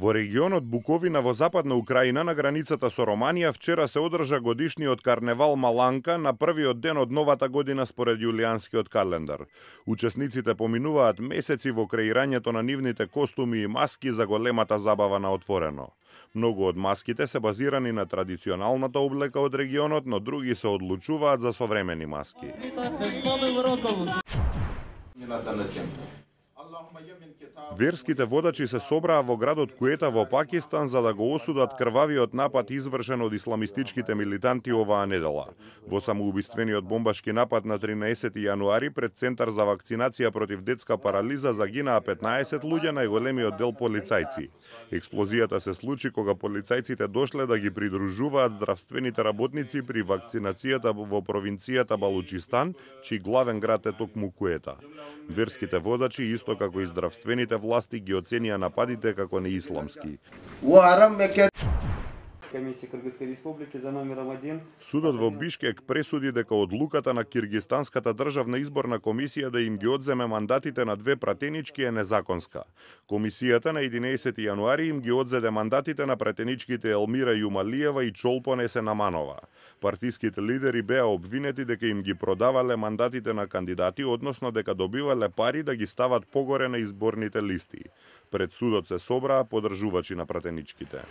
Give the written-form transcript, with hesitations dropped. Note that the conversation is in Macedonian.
Во регионот Буковина во западна Украина на границата со Романија вчера се одржа годишниот карневал Маланка на првиот ден од новата година според јулијанскиот календар. Учесниците поминуваат месеци во креирањето на нивните костуми и маски за големата забава на отворено. Многу од маските се базирани на традиционалната облека од регионот, но други се одлучуваат за современи маски. Верските водачи се собраа во градот Куета во Пакистан за да го осудат крвавиот напад извршен од исламистичките милитанти оваа недела. Во самоубиствениот бомбашки напад на 13 јануари пред Центар за вакцинација против детска парализа загинаа 15 луѓе, најголемиот дел полицајци. Експлозијата се случи кога полицајците дошле да ги придружуваат здравствените работници при вакцинацијата во провинцијата Балучистан, чиј главен град е токму Куета. Верските водачи, исто како и здравствените власти, ги оценија нападите како неисламски. Судот во Бишкек пресуди дека одлуката на Киргистанската државна изборна комисија да им ги одземе мандатите на две пратенички е незаконска. Комисијата на 11 јануари им ги одзеде мандатите на пратеничките Елмира Јумалиева и Чолпон Есенаманова. Партиските лидери беа обвинети дека им ги продавале мандатите на кандидати, односно дека добивале пари да ги стават погоре на изборните листи. Пред судот се собраа поддржувачи на пратеничките.